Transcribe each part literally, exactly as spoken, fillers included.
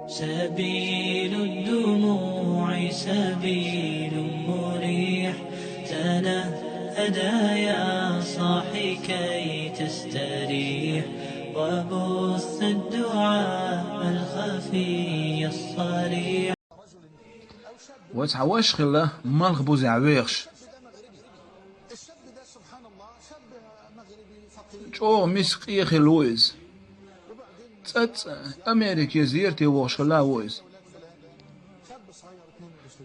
سبيل الدموع سبيل مريح، تنهدى يا صاحي كي تستريح، وبث الدعاء الخفي الصريح. Вай цхьа ваша хилла, малх бузехь вехаш. ЧӀогӀа миска къе хилла ву иза. ЦӀацӀа Америке зерате вохуш хилла ву иза.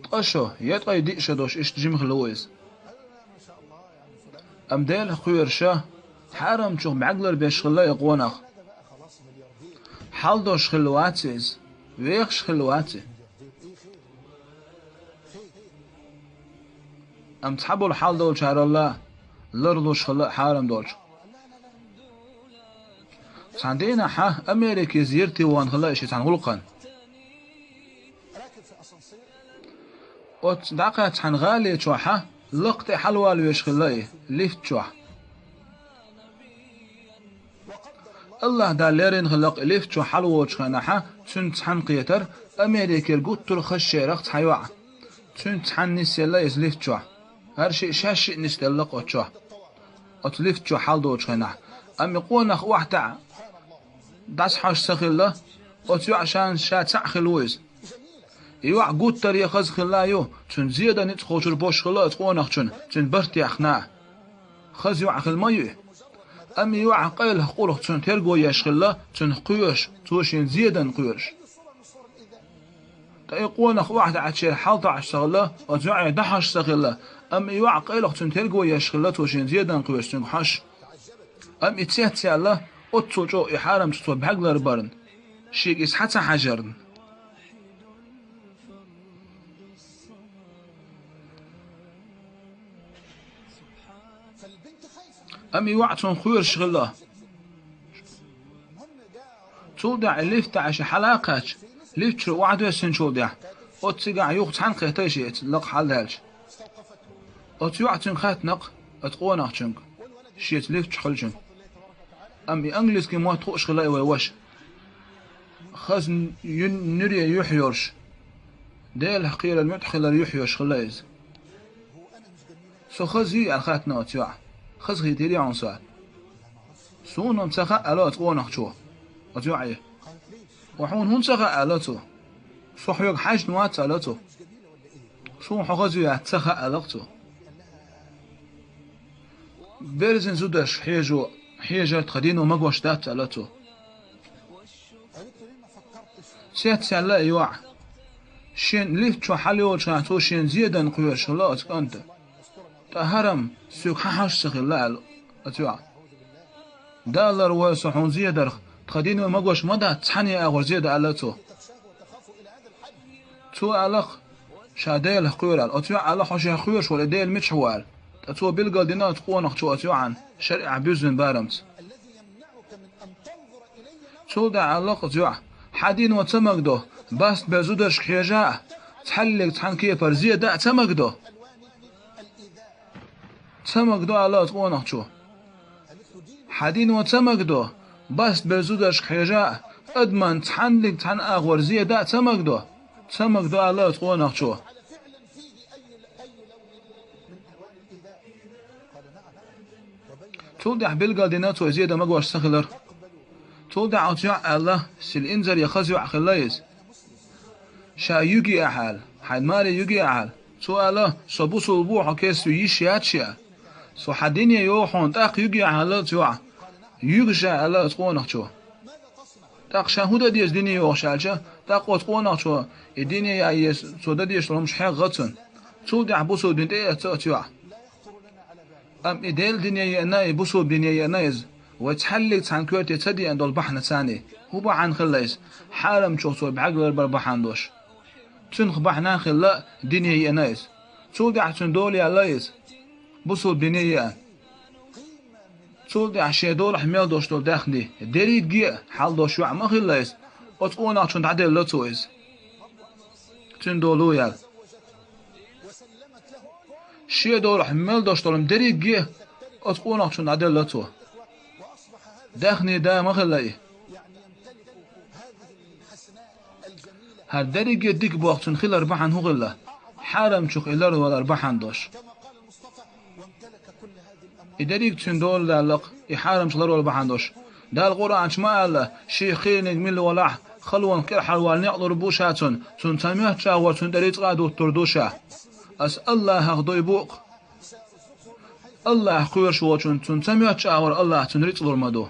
Ткъа шо, я ткъе диъ шо долуш иштта жима хилла ву иза. Амма Делах кхоьруш, хьарамчух бӀаьрг ларбеш хилла и къонах. Хьал долуш хилла вац иза, вехаш хилла вац и. Амма цхьаболу хьал долчаралла ларлуш хилла а хьарам долчух. Цхьана дийнахь Америке зерате вахана хилла и шен цхьана гӀуллакхана. Оцу дӀакхаьчча цхьана гӀали чохь лакха тӀе хьалавала веш хилла и лифта чохь. АллахӀ Дала леррина хилла-кх и лифта чохь хьалаволучу хенахь, цуьнца цхьаьна кхетара Америкера гуттар а хазачарах цхьа йоӀ. Цуьнца цхьаьна нисъелла иза лифта чохь. ХӀара шиъ шаьш шиъ нисделла-кх оцу чохь, оцу лифта чохь хьал долчу хенахь. Амма и къонах охьатаьӀа дӀасахьожуш ца хилла, оцу йоӀа ша, ша цхьаъ хилла ву иза. И йоӀ гуттар а хаза хилла а ю, цуьнан зедан ницкъ кхочур босуш хилла оцу къонахчун, цуьнан барт яьккхина а. Хаза йоӀ хилла ма ю и. Амма и йоӀ къайлаха къулах цунна терго еш хилла, цунах кхоьруш, цо шен зедан кхоьруш. Ткъа и къонах охьатаьӀча хьал тоьаш ца хилла, оцу йоӀе дӀахьожуш ца хилла, амма и йоӀ къайлаха цунна терго еш хилла, цо шен зедан кхоьруш цуьнга хьожуш. Амма и цецъяьлла, оццул чӀогӀа и хьарамчух цо бӀаьрг ларбарна, шега иза схьа ца хьажарна. Амма и йоӀ цунах кхоьруш хилла. Цул тӀаьхьа и лифта тӀехь ша хьала а кхаьчча, лифта чуьра охьадоьссинчул тӀаьхьа, оццигахь юха цхьаьна кхетта и шен лакха хьал даьлча. Оцу йоӀа цуьнга хаьттина-кх, оцу къонахчуьнга, шеца лифта чу хиллачуьнга. Амма и английский мотт хууш хилла и вай ваша. Хаза ю-, нуьре юьхь йолуш, Делах кхерар муьтӀахь хилар юьхь йолуш хилла иза. «Со хаза юй?» — аьлла хаьттина оцу йоӀа. «Хазахетарий хьуна со?» — аьлла. «Суна-м ца хаьа», — аьлла оцу къонахчо, оцу йоӀе. «Ва хьуна хӀунда ца хаьа?» — аьлла цо. «Со хьоьга хьаьжна вац», — аьлла цо. «Суна хьо хаза юй яц ца хаьа», — аьлла-кх цо. «Берзина зударшка хьежо, хьежар тхан дино магош дац», — аьлла цо. Цецъяьлла и йоӀ. Шен лифта чохь хьала йолчохь цо шен зедан кхоьруш хилла оцу кӀанта. «Ткъа хӀара-м соьга хьан хьожуш ца хилла», — аьлла оцу йоӀа. «Далла ларвойла со хьуна зедарх, тхан дино магош ма дац цхьанне агӀор зеда», — аьлла цо. Цо аьлла-кх, ша Делах кхоьру аьлла. Оцу йоӀа аьлла, хьо шех кхоьруш волу и Дела мичахь ву аьлла. Ткъа цо билгалдина оцу къонахчо оцу йоӀана шариӀа буьззина барамца. Цул тӀаьхьа аьлла-кх оцу йоӀа: «Хьан дино ца магадо, баста бер зударшка хьежа а, цхьаллиг цхьана кепара зеда а ца магадо?» «Ца магадо», — аьлла оцу къонахчо. «Хьан дино ца магадо, баста бер зударшка хьежа а, адаман цхьанниг цхьана агӀор зеда а ца магадо?» «Ца магадо», — аьлла оцу къонахчо. Цул тӀаьхьа билгалдина цо и зеда магош ца хилар. Цул тӀаьхьа оцу йоӀа аьлла, сил инзаре хаза йоӀ хилла иза. «Ша юьгий ахьа?» — аьлла. «Хьайн маре юьгий ахьа?» — аьлла. Цо аьлла: «Со бусулба ву, хьо керста ву йиш яц шен». «Со хьан дине йогӀу хьуна, тӀаккха юьгий ахьа?» — аьлла цу йоӀа. «Юьгу ша», — аьлла оцу къонахчо. ТӀаккха ша хӀун дан деза дине йогӀуш аьлча, тӀаккха оцу къонахчо и дине яа еза, цо дан дезаш долу хӀумаш хьегӀ цунна. Цул тӀаьхьа бусулба дин тӀе а эцна оцу йоӀа. Амма и Делан дине еана, и бусулба дине еана иза, вай цхьаллиг цхьана коьрте ца деана долу бахьана царний. ХӀун бахьана хилла иза? Хьарамчух цо бӀаьрг ларбар бахьана долуш. Цуьнах бахьана хилла дине еана иза. Цул тӀаьхьа цуьнан дола яьлла иза, бусулба дине еана. Цул тӀаьхьа шен долахь мел долуш долу даьхни дерриге а хьал долуш йоӀ ма хилла иза, оцу къонахчунна дӀаделла цо иза. Цуьнан дола яьлла. Шен долахь мел долуш долу дерриге а оцу къонахчунна дӀаделла цо. Даьхни да ма хилла и. ХӀара дерриге дика болх цунна хилар бахьана хӀун хилла? Хьарамчух и ларвалар бахьана долуш. И дерриг цуьнан дола даьлла-кх, и хьарамчух ларвала бахьана долуш. Дала Къуръан чу ма аьлла, шех кхиъниг мила валахь, халонах кӀелхьарвала некъ лур бу ша цунна, цунна цхьа моьттуш агӀор цунна тӀера рицкъа а дуттур ду ша. Ас АллахӀах дуй бу-кх. АллахӀах кхоьруш волчунна цунна цхьа моьттуш агӀор АллахӀа цунна рицкъ лур ма ду.